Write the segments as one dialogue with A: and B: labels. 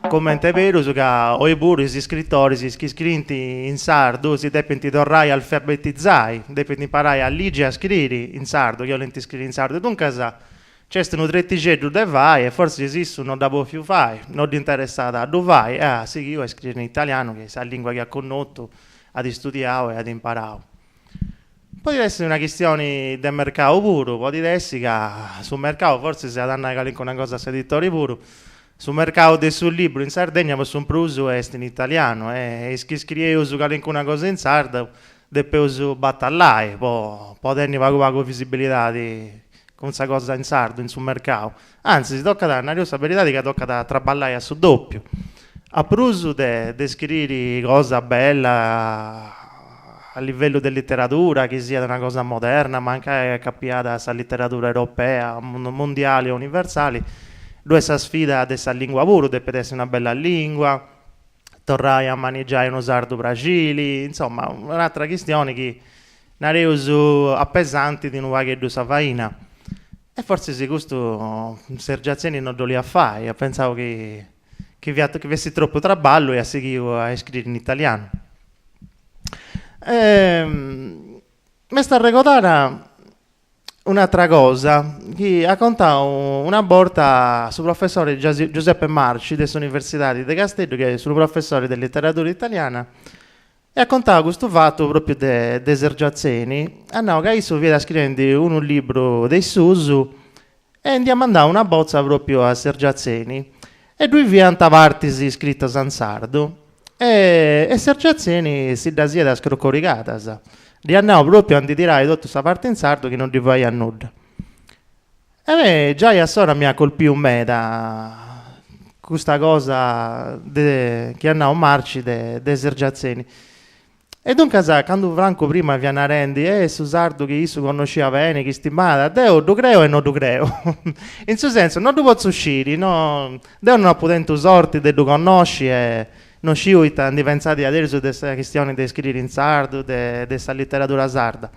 A: Comente est berus ca oi puru is iscritoris, is chi scriint in sardu, si depint torrai a alfabetizai, depint imparai a ligi e a scriri in sardu, chi 'olint scriri in sardu. E duncas nc'est unu tretixeddu de fai e fortzis issu no dd'at bòfiu fai, no dd'interessat a ddu fai e at sighiu a scriri in italianu, chi est sa lingua chi at connotu, at istudiau e at imparau. Podit essi una chistioni de mercau puru, podit essi ca su mercau, fortzis at a nai calincuna cosa s'editori puru, su mercau de su libru in Sardegna po su prus est in italianu e is chi scrieus calincuna cosa in sardu depeus batallai po po tenni pagu pagu visibilidadi cun sa cosa in sardu in su mercau, antzis tocat, nareus sa beridadi ca tocat a traballai a su dòpiu, a prus de de scriri cosa bella a livellu de literadura, chi siat una cosa moderna, mancai acapiada a sa literadura europea, mundiali o universali, ddu est sa sfida de sa lingua puru, depit essi una bella lingua, torrai a manigiai unu sardu praxili, insoma, un'atra chistioni chi nareus apesantit unu pagheddu sa faina. E fortzis custu Sergio Atzeni no dd'oliat fai, at pentzau chi chi fiat chi fessit tropu traballu e at sighiu a iscriri in italianu. M'est arregodada un'atra cosa chi at contau una borta su professori Giuseppe Marci de s'Universidadi de Casteddu, chi est unu professori de literadura italiana, E at contau custu fatu pròpiu de de Sergio Atzeni, at nau ca issu fiat scriendi unu libru de is suus e nd'iat mandau una botza pròpiu a Sergio Atzeni e ddui fiant partis scritas in sardu e e Sergio Atzeni si ddas iat scrocorigadas, dd'iat nau pròpiu a ndi tirai totu sa parti in sardu chi non ddi faiat nudda. E a mei giai assora m'iat colpiu meda custa cosa de chi at nau Marci de de Sergio Atzeni. E duncas candu Francu prima fiat narendi eh su sardu chi issu connosciat beni, chi stimat, deu ddu creu e no ddu creu. In su sensu, no ddu potzu sciri, no deu no apu tentu sorti de ddu connosci e no sciu ita ndi pentzat diaderus de sa chistioni de scriri in sardu, de de sa literadura sarda.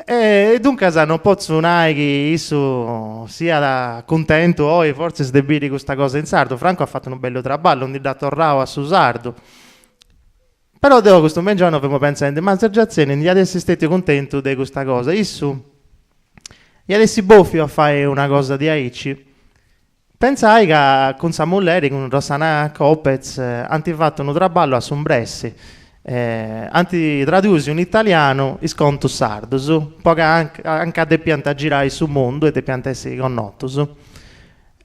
A: E duncas non potzu nai chi issu siat cuntentu oi fortzis de biri custa cosa in sardu, Francu at fatu unu bellu traballu, ndi dd'at torrau a su sardu. Però deu custu mengianu femu pentzendi, ma Sergio Atzeni ndi iat essi stetiu cuntentu de custa cosa, issu iat essi bòfiu a fai una cosa diaici. Pentzai ca cun sa mulleri, cun Rossana Copez, ant fatu unu traballu a s'umbressi, ant tradusiu in italianu is contus sardus, po ca anca depiant girai su mundu e depiant essi connotus.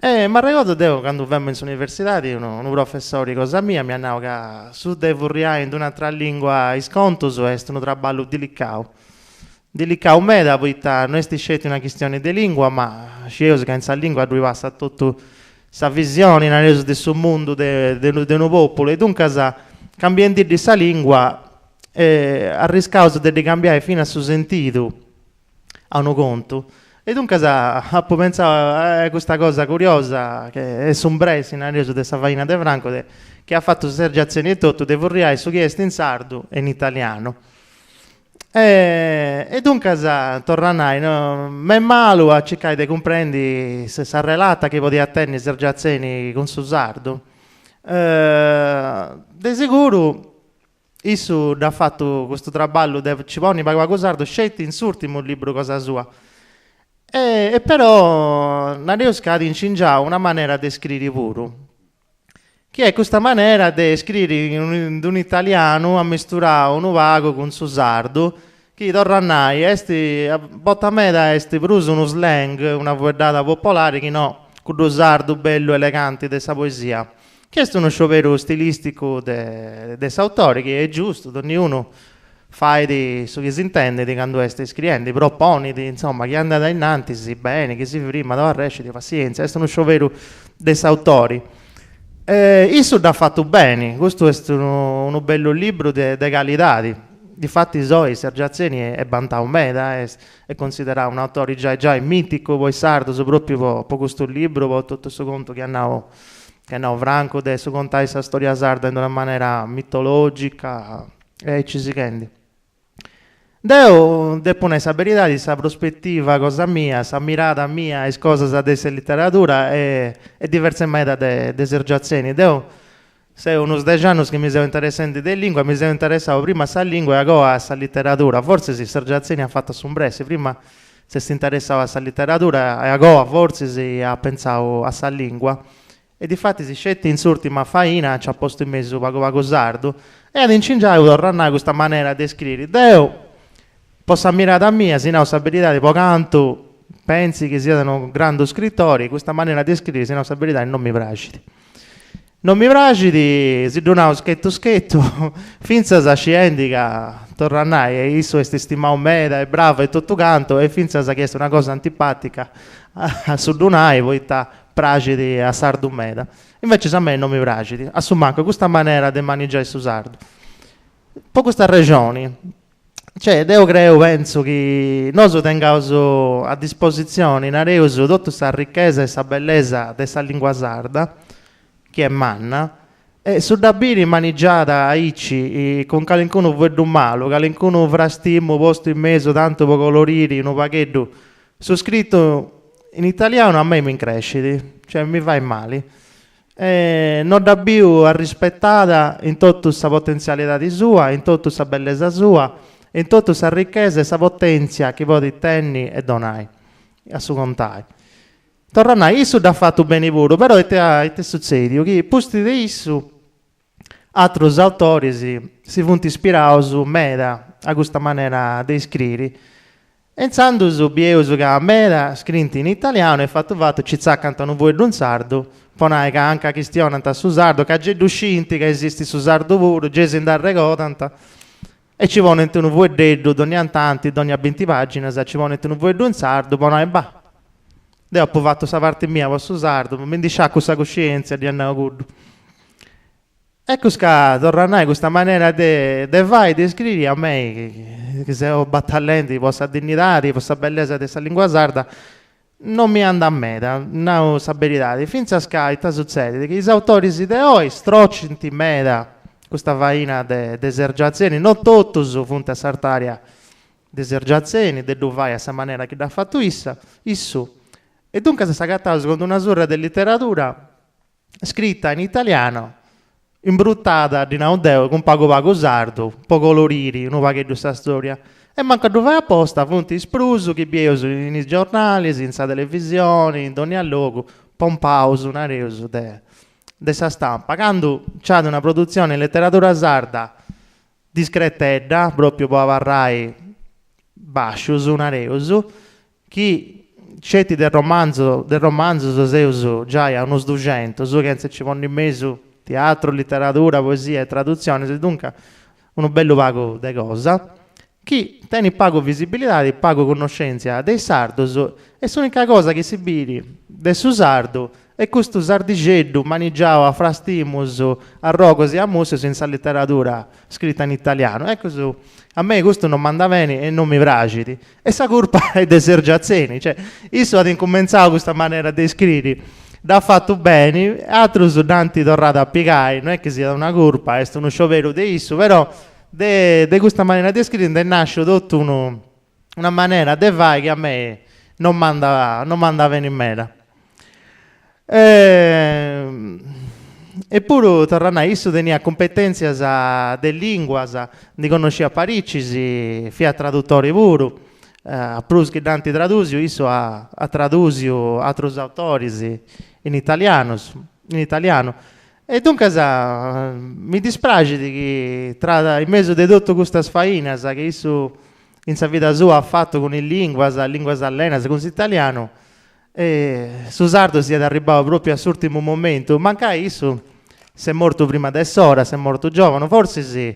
A: E m'arregordu deu candu femu in s'universidadi unu professori cosa mia m'iat nau ca su de furriai in d'un'atra lingua is contus est unu traballu dilicau Dilicau meda poita no est sceti una chistioni de lingua ma scieus ca in sa lingua ddui passat totu sa visioni, nareus, de su mundu de de unu populu e duncas cambiendiddi sa lingua arriscaus de ddi cambiai finas su sentidu a unu contu. E duncas apu pentzau a custa cosa curiosa che est s'umbressi, nareus, de sa faina de Franco de chi at fatu Sergio Atzeni etotu de furriai su chi est in sardu e in italianu. E duncas, torru a nai, no m'est malu a circai de cumprendi sa relata chi podiat tenni Sergio Atzeni cun su sardu. De seguru issu dd'at fatu custu traballu de nci ponni pagu pagu sardu sceti in s'urtimu libru cosa sua e però nareus ca at incingiau una manera de scriri puru Chi est custa manera de scriri in unu italianu amesturau unu pagu cun su sardu, chi, torru a nai, est, a bortas meda est prus unu slang, una fueddada popolari chi no cuddu sardu bellu eleganti de sa poesia, chi est unu scioberu stilisticu de de s'autori, chi est giustu, donniunu fait su chi s'intendit candu est scriendi, proponit, insoma, chi andat ainnantis beni, chi si frimat o arrescit, passientzia, est unu scioberu de s'autori. Issu dd'at fatu beni, custu est unu unu bellu libru de de calidadi, difatis oi Sergio Atzeni est bantau meda, est cunsiderau un'autori giai giai miticu po is sardus propriu po po custu libru, po totu su contu chi at nau chi at nau Francu de su contai sa storia sarda in d'una manera mitologica E aici sighendi. Deu depu nai sa beridadi, sa prospetiva cosa mia, sa mirada mia a is cosas de sa literadura est diversa meda de Sergio Atzeni. Deu seu unus dexi annus chi mi seu interessendi de lingua, mi seu interessau prima a sa lingua e agoa a sa literadura, fortzis Sergio Atzeni at fatu a s'imbressi, prima s'est interessau a sa literadura e agoa fortzis at pentzau a sa lingua. E difatis sceti in s'urtima faina nci at postu in mesu pagu pagu sardu e at incingiau, torru a nai, custa manera de scriri. Deu, po sa mirada mia, si nau sa beridadi, po cantu pentzi chi siat unu grandu scritori, custa manera de scriri, si nau sa beridadi, non mi praxit. Non mi praxit, si ddu nau schetu schetu, fintzas sciendi ca, torru a nai, issu est stimau meda e bravu e totu cantu e fintzas chi est una cosa antipatica a su ddu nai, poita praxit a sardu meda. Invecias a mei non mi praxit, a su mancu, custa manera de manigiai su sardu. Po custa arrexoni, cioè deu creu, pentzu chi nosu tengaus a dispositzioni, nareus, totu sa richesa e sa bellesa de sa lingua sarda, chi est manna, e su dda biri manigiada aici, cun calincunu fueddu malu, calincunu frastimu postu in mesu tantu po coloriri unu pagheddu Su scritu in italianu a mei m'increscit, cioè mi fait mali. E no dda biu arrispetada in totu sa potentzialidadi sua, in totu sa bellesa sua, in totu sa richesa e sa potèntzia chi podit tenni e donai a su contai. Torru a nai, issu dd'at fatu beni puru, però ite ite est sutzediu, chi pustis de issu Atrus autoris si funt ispiraus meda a custa manera de iscriri e intzandus bieus ca meda scrint in italianu e fatu fatu ci tzacant unu fueddu in sardu po nai ca anca chistionant su sardu, ca gei ddu scint ca esistit su sardu puru, gei si nd'arregodant e ci ponint unu fueddeddu dònnia tanti, dònnia binti paginas ci ponint unu fueddu in sardu po nai bah, deu apu fatu sa parti mia po su sardu, mi ndi sciacu sa cuscientzia, dd'iat nau cuddu. Ecus ca, torru a nai, custa manera de de fai, de scriri, a mei, chi seu batallendi po sa dinnidadi, po sa bellesa de sa lingua sarda, non mi andat meda, nau sa beridadi, fintzas ca ita sutzedit, chi is autoris de oi strocint meda custa faina de de Sergio Atzeni, non totus funt a s'artària de Sergio Atzeni, de ddu fai a sa manera chi dd'at fatu issa, issu, e duncas s'agataus cun d'una surra de literadura scrita in italiano, imbrutada, ddi nau deu, cun pagu pagu sardu, po coloriri unu pagheddu sa storia. E mancu a ddu fai aposta, funt is prus chi bieus in is giornalis, in sa televisioni, in dònnia logu, pompaus, nareus, de de sa stampa. Candu nc'at una produtzioni in leteradura sarda discretedda, pròpriu po abarrai bàscius, nareus, Chi sceti de romanzus de romanzus seus giai a unus duxentus, chentza ci ponni in mesu teatru, literadura, poesia e tradutzionis, duncas unu bellu pagu de cosa, chi tenit pagu visibilidadi, pagu connoscèntzia de is sardus e s'unica cosa chi si biri de su sardu est custu sardixeddu manigiau a frastimus, arrogus e amùssius in sa literadura scrita in italianu. Ecus, a mei custu non m'andat beni e non mi praxit E sa curpa est de Sergio Atzeni, cioè issu at incumentzau custa manera de iscriri, dd'at fatu beni, atrus dd'ant torrada a pigai, no est chi siat una curpa, est unu scioberu de issu, però de de custa manera de iscriri nd'est nasciu totu unu una manera de fai chi a mei non m'andat non m'andat beni meda. E puru, torru a nai, issu teniat cumpetèntzias de lìnguas, ndi connosciat paricis, fiat tradutori puru, a prus chi dd'ant tradùsiu, issu at tradùsiu atrus autoris in italianus, in italianu. E duncas mi dispraxit chi tra in mesu de totu custas fainas chi issu in sa vida sua at fatu cun is lìnguas, lìnguas allenas, cun s'italianu, E su sardu siat arribbau pròpriu a s'ùrtimu momentu, mancai issu s'est mortu prima de s'ora, s'est mortu giòvanu, fortzis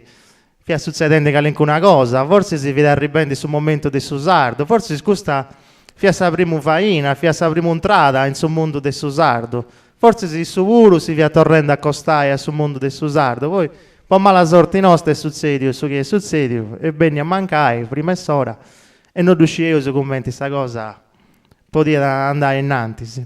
A: fiat sutzedendi calincuna cosa, fortzis fiat arribbendi su momentu de su sardu, fortzis custa fiat sa primu faina, fiat sa primu intrada in su mundu de su sardu, fortzis issu puru si fiat torrendi a acostai a su mundu de su sardu, poi po mala sorti nosta est sutzediu su chi est sutzediu, est benniu a mancai prima 'e s'ora e no ddu scieus cumenti sa cosa podiat andai innantis.